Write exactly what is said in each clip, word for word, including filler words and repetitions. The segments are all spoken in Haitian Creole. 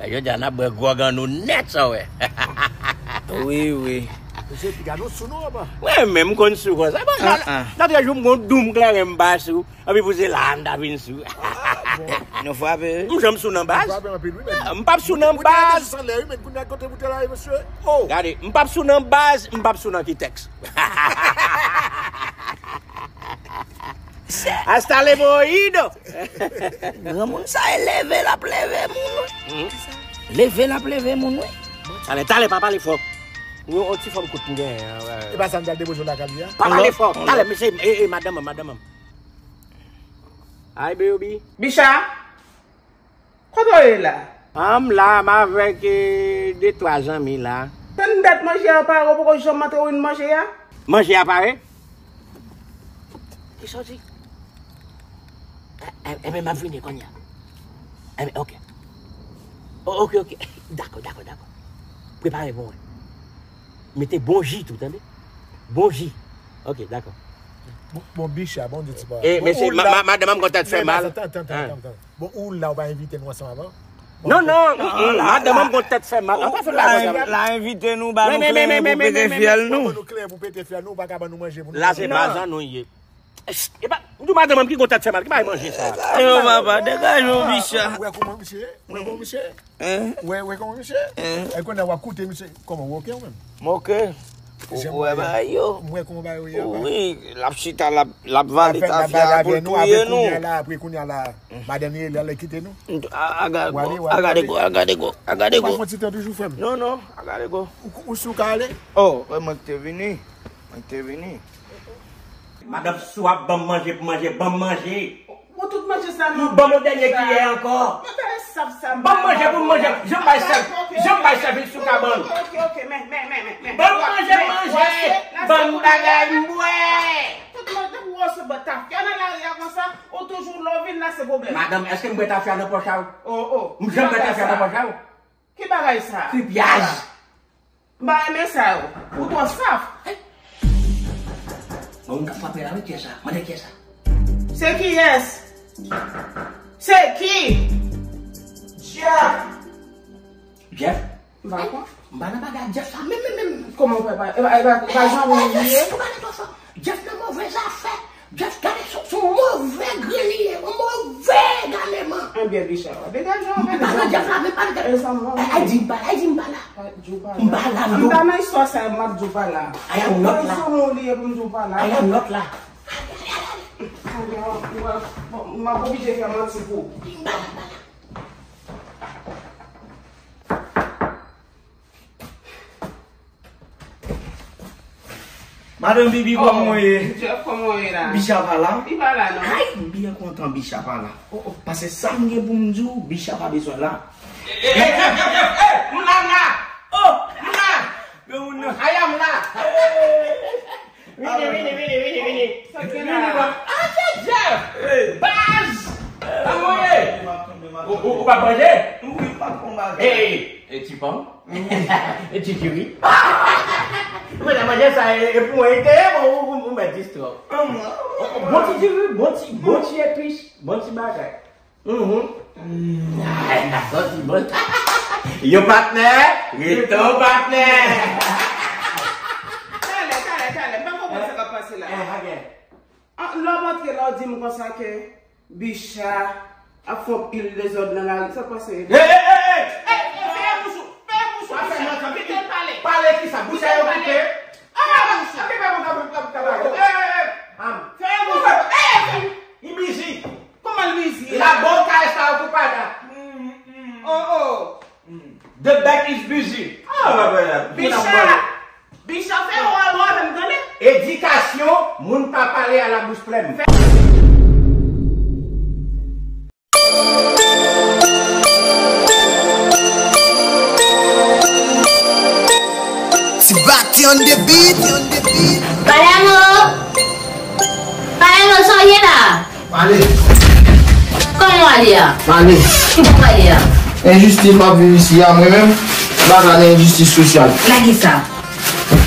Jodi a n ap bwè gwòg an nou nèt, sa w wè. Wi, wi. Mesye, piga nou sou nou, apa? Mwen menm, m konn sou konsa. Bon, nan, nan, nan, nan, jou m gon doum kleren m pa sou. Anpi pou se la a m ta vin sou. Ah, bon. Nou frape, wi. M janm sou nan baz. Nou frape anpil, wi, men. Ah, m p ap sou nan baz. Ou te sanlè, wi, men kounye a kote pou te la, mesye. Oh. Gade, m p ap sou nan baz, m p ap sou nan kitèks. Hasta luego, oído. Granmoun sa e leve l ap leve moun, wi. Leve l ap leve moun, wi. Talè, talè, pa pale fò. Yon, yon ti fanm kout m genyen an, wè. E pa sa m t al depoze w lakay li a? Pa pale fò. Talè, mesye, e, e, madanm an, madanm an. Hi, baby. Bicha, kote w ye la? Ah, m la, m avèk, eh, de twa zanmi la. Tann dat manje a pare, ou poko janm antre w vin manje a? Manje a pare? Kisa w di? E, e, enben, m ap vini kounye a. Enben, ok. O, ok, ok. Dakò, dakò, dakò. Prepare pou mwen. Mete bon ji tou, tande? Bon ji. Ok, dakò. Bon, bon, Bicha, bon, di ti pa. Eh, mesye, ma, ma, madanm an gon tèt fè mal. Bon, ou la, ou pa envite nou ansanm avan? Non, non, madanm an gon tèt fè mal. An pa fè bagay konsa. La envite nou, ba nou kleren pou pete fyèl nou. Ban nou kleren pou pete fyèl nou, ou pa ka ban nou manje pou nou. La se pa zan nou ye. E pa, ou di madanm an ki gon tèt fè mal, ki bay manje sa? Yo, papa, degaje w, Bicha. Ou wè kòman misye ye? Ou wè kòman misye ye? Ou wè, wè kòman misye ye? E kounye a w ap koute misye, kòman, ou oke ou menm? M oke. Ou wè bagay yo? M wè kòman bagay yo ye, apa? Wi, l ap chita, l ap, l ap vale tafya pou l touye nou. Apre kounye a la, madanm li rele al kite nou. A gade go, a gade go, a gade go. Ou pa fè yon ti tan toujou, frè m? Non, non, a gade go. Ou, ou si w ka ale? Oh, mwen ki te vini. Mwen ki te vini. Madanm, si w ap ban m manje pou manje, ban m manje. Bon, tout manje sa nou ban m yon dènye kiyè ankò. Mwen ta esap sa. Ban m manje pou m manje. Jan m bay sèf, jan m bay sèvis sou kabann. Ok, ok, men, men, men, men, men. Ban m manje pou manje. Ban m bagay m bwè. Tout manje pou w se bò tafya nan lari a konsa, ou toujou lè w vin la se pwoblèm. Madanm, èske m bwè tafya nan pòch a w? Oh, oh. M janm bwè tafya nan pòch a w? Ki bagay sa? Kripyaj. M pa renmen sa yo. Ou twò saf. Bon, moun k ap frape la, wi, kiyès sa? Mande kiyès sa? Se kiyès? Se ki? Jeff! Jeff? M pa konn. M pa nan bagay Jeff sa menm, menm, menm. Kòman ou fè pa, e pa, e pa, e pa jan ou ye? Ou pale twò fò. Jeff nan move zafè. Jeff, gade sou, sou move grenn li ye, move galeman. Ebyen, Bicha, degaje w, pa nan Jeff la, men pa nan Jeff. Ay, di m pa la, ay, di m pa la. M pa la, m ta nan istwa sa, m ap di w pa la. I am not la. Sou nou li ye pou m di w pa la. I am not la. Ebyen, m ap oblije fè manti pou ou. M pa la, m pa la. Madanm Bibi, kòman w ye? Jeff, kòman w ye la? Bicha pa la? Li pa la, non. Ay, m byen kontan Bicha pa la. Oh, oh. Paske sa m gen pou m di w, Bicha pa bezwen la. Eh, eh, eh, eh, eh, m la, m la. Oh, m la. Granmoun nan. Aya, m la. Vini, vini, vini, vini, vini. Sa k gen la? Vini, bò. Ah, se Jeff! Baz! Kòman w ye? Ou, ou, ou p ap manje? Wi, m p ap pran bagay. Hey, hey, ti pòm. E ti diri. Mwen nan manje sa, e, e pou mwen, e te bon, ou, ou, ou mèt jis twòp. Bon ti diri, bon ti, bon ti epis, bon ti bagay. Mhm. Ay, sa santi bon. Yon patnè, ret yon patnè. Talè, talè, talè, m pa konprann sa k ap pase la. Eh, ok. Ah, lè w ap antre la, w di m konsa ke Bicha ap fè yon pil dezòd nan lari. Sa k pase? Hey, hey, hey, hey! Hey, hey, fèmen bouch ou! Fèmen bouch ou, Bicha! Kite l pale! Pale kisa? Bouch sa yo koupe? Fèmen bouch ou! Fèmen bouch ou! Hey, hey, hey! Fèmen bouch ou! Hey, hey! Li bizi! Kòman l bizi? La boca está ocupada! Oh, oh! The back is busy! Ah, Bicha! Bicha, fè yon wòl wòl menm, tande? Edikasyon, moun pa pale a la bouch plen. Ti Bati on the beat. Pale a mwen! Pale a mwen, sa w ye la? Pale. Kòman w ale a? Pale. Ki bò w ale a? Enjistis m ap viv isi a, mwen menm, m pa ka nan enjistis sosyal. Lage sa.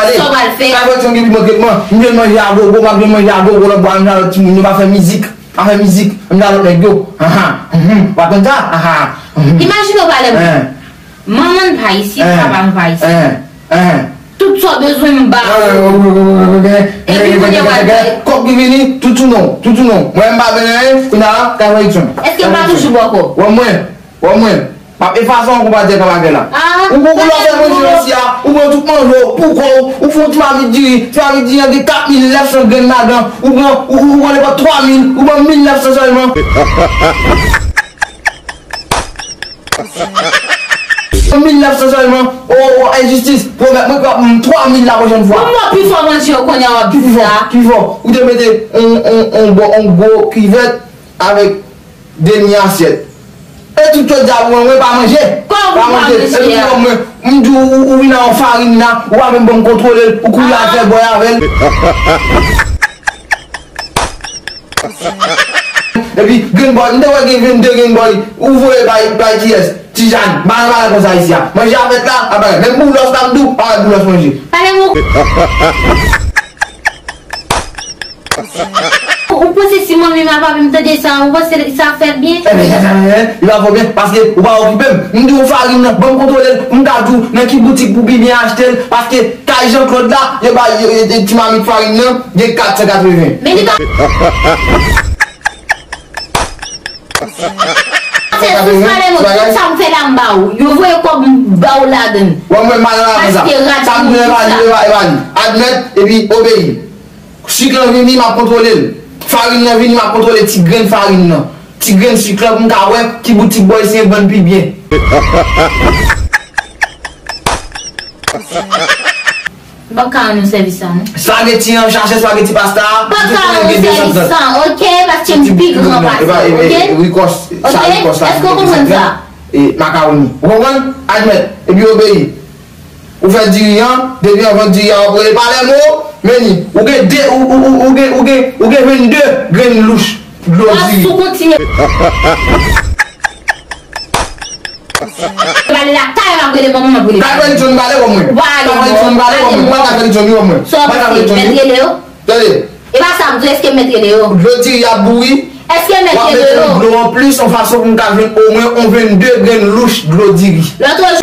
pale. Sa w pral fè? Sa fè ti moun ki pi mwen tretman. M jwenn manje a gogo, m ap jwenn manje a gogo, lòt bò, m nan lòt timoun yo, pa fè mizik. Pa fè mizik. M nan lòt nèg yo. Ahan. Mhm. W ap tann sa? Ahan. Mhm. Imajine w pale. Hein. Manman n pa isit, hein, papa n pa isit. Hein. Hein. Tout sa w bezwen m ba ou. Epi kounye a w al fè. Kòb ki vini, toutou non, toutou non. Mwen m pa vle anyen, kounye a la, ka fè eleksyon. Èske m pa toujou bò kò? Wè mwen, wè mwen. M ap efase yon kou pa di kòb avè la. Ah, ou gon kou lòt fè manje nan si a, ou pran tout manje w pou kò w, ou fè yon ti mamit diri, ti mamit diri an gen kat mil nèf san grenn ladan, ou pran, ou, ou, ou pran nenpòt twa mil, ou pran mil nèf san sèlman. Mil nèf san sèlman, o, o, enjistis, pwomèt mwen k ap ban m twa mil la pwochèn fwa. Bon, mwen pi fò manje yo kounye a w ap di sa. Pi fò, pi fò. Ou te mete on, on, on, gwo, on gwo kivèt avèk demi asyèt. E tout jodi a pou mwen, mwen pa manje. Kòman ou pa manje a? Epi pou mwen, m di w, ou, ou vin ak yon farin la, ou pa menm ban m kontwole l, ou kouri al fè bòy avè l. Epi, Green Boy, m te wè gen vennde Green Boy, ou voye bay, bay kiyès? Ti Jan, bagay, bagay konsa isi a. Manje a fèt la, a bagay. Menm Boulos la, m di w, pa wè Boulos manje. Pale mou. Ou panse si manmi m ap ap m tande sa, ou panse sa fè byen? Ebyen, li pa fè w byen, paske ou pa okipe m. M di w farin nan, ban m kontwole l, pou m ka di w nan ki boutik pou pi byen achte l, paske kay Jean Claude la, yo bay, yo, yo, ti mamit farin nan, gen kat san katreven. Men li pa. Se sou pale nou, tout sa m fè la m ba ou. Yo voye kòb m ba ou ladann. Wè mwen mal la konsa. Paske rad sa m fini, e pa li, e pa li. Admèt, epi obeyi. Sik lan vini, m ap kontwole l. Farin nan vini, m ap kontwole ti grenn farin nan. Ti grenn sik lan pou m ka wè ki boutik bòy se vann pi byen. M p ap ka rann ou sèvis sa, non. Spageti an, chache spageti pasta a. M p ap ka rann ou sèvis sa, ok? Paske m pi gran pase, ok? Rikòs, sa rikòs la. Èske w konprann sa? E makawoni. Ou konprann? Admèt. Epi obeyi. Ou fè diri an, depi anvan diri a, w ap rele Palermo, men ni. Ou gen de, ou, ou, ou, ou gen, ou gen, ou gen vennde grenn louch dlo diri. Pale lakay, m ap rele manman m ap rele. Kay Fredson pale wè mwen. Kay Fredson pale wè mwen. Kay Fredson wè mwen. Sa w panse, mèt rele yo? Tande. E pa sa m di, èske mèt rele yo? Dlo diri ap bouri. Èske mèt rele yo? W ap mete dlo anplis, yon fason pou m ka jwenn omwen yon vennde grenn louch dlo diri. Lòt jou.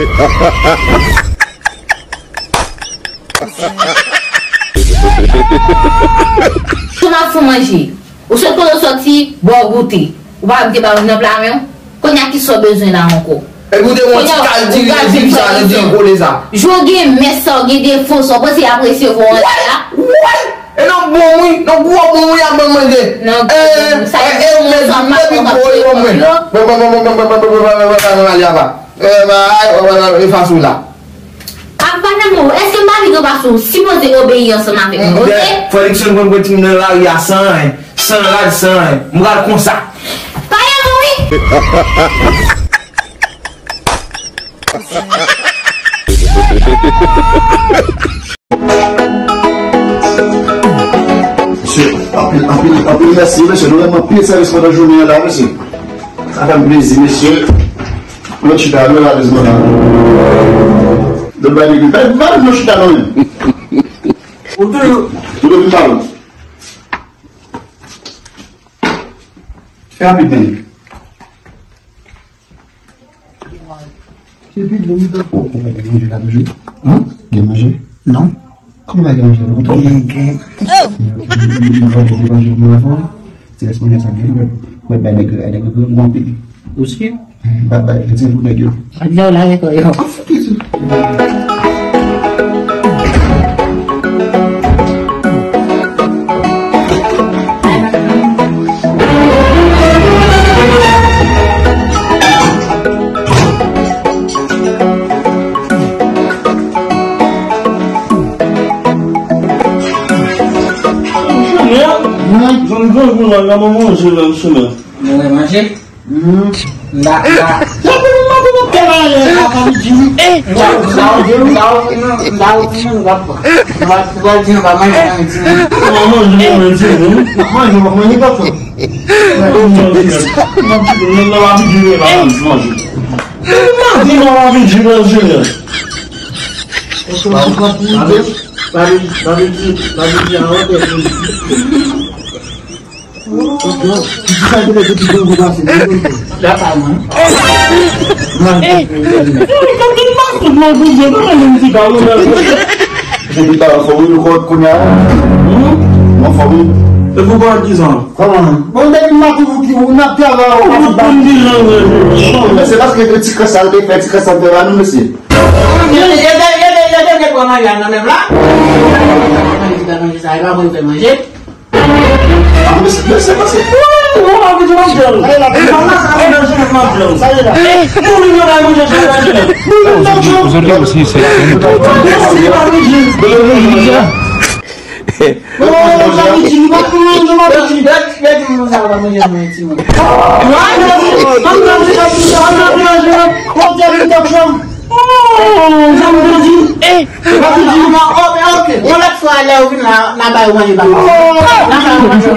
Tou m ap fè manje. Ou sot kote w sòti, ba w goute. Ou pa vin te ba w nan pla men w. Kounye a kisa w bezwen la ankò? Epi w te wè yon ti kal diri nan diri sa, nan diri kole sa. Jou w gen mès sa, w gen defo sa, w panse y ap resevwa w anlè la? Woy! E nan bon wi, nan gwo bon wi y ap ban m manje. Nan gwo bon wi, sa e, e, ou mèt di m depi gwo wi ban mwen. Ban, ban, ban, ban, ban, ban, ban, ban, ban, ban, ban, ban, ban, ale apa. E, ba, ay, ba, ba, ba, efase w la. Ap pale mou, èske m pa pi gran pase w? Sipoze obeyi ansanm avèk mwen, ok? Fò Likson konn pran timoun nan lari a san anyen, san rad, san anyen. M pral konsa. Pale mou wi! Mesye, anpil, anpil, anpil mèsi, mesye. Nou rann anpil sèvis pandan jounen an la, mesye. Sa fè m plezi, mesye. Lòt chita, nou la, mesye. Lòt bay nèg yo. Bay, bay, lòt chita, non, men. Ou toujou. Ou toujou mal. Fè rapid, men. Se pi bon, wi, donk. Ou pa gen manje la toujou? Hein? Gen manje? Non. Kòman pa gen manje la? Gen, gen. Manje, manje, manje, manje. Se lès manje sa gen, mwen, mwen bay nèg yo, nèg yo gou anpil. Ou si? Bay, bay, retire pou nèg yo. Adlè w la avèk yo. Mwen manje la, mwen manje. Hmm. Mwen, mwen, mwen, mwen, Manje, manje, manje, manje. Depi ta anfòm wi, nou konn kounye a. Anfòm wi. E pou kòman ki sa? Kòman? Bon, depi maten pou ki ou n ap travay ou pa fout ba. Mesye, paske de ti kras sa l te fè, ti kras sa l te ba nou, mesye. Yo te, yo te, yo te, yo te pran maryaj nan menm la. Manje sa, manje sa, e pa mwen fè manje. Mesye, mesye, mesye. Aujourd'hui aussi, c'est la semaine. Yon lòt fwa, lè ou vin la, n a bay ou manje, papa. N a bay ou manje.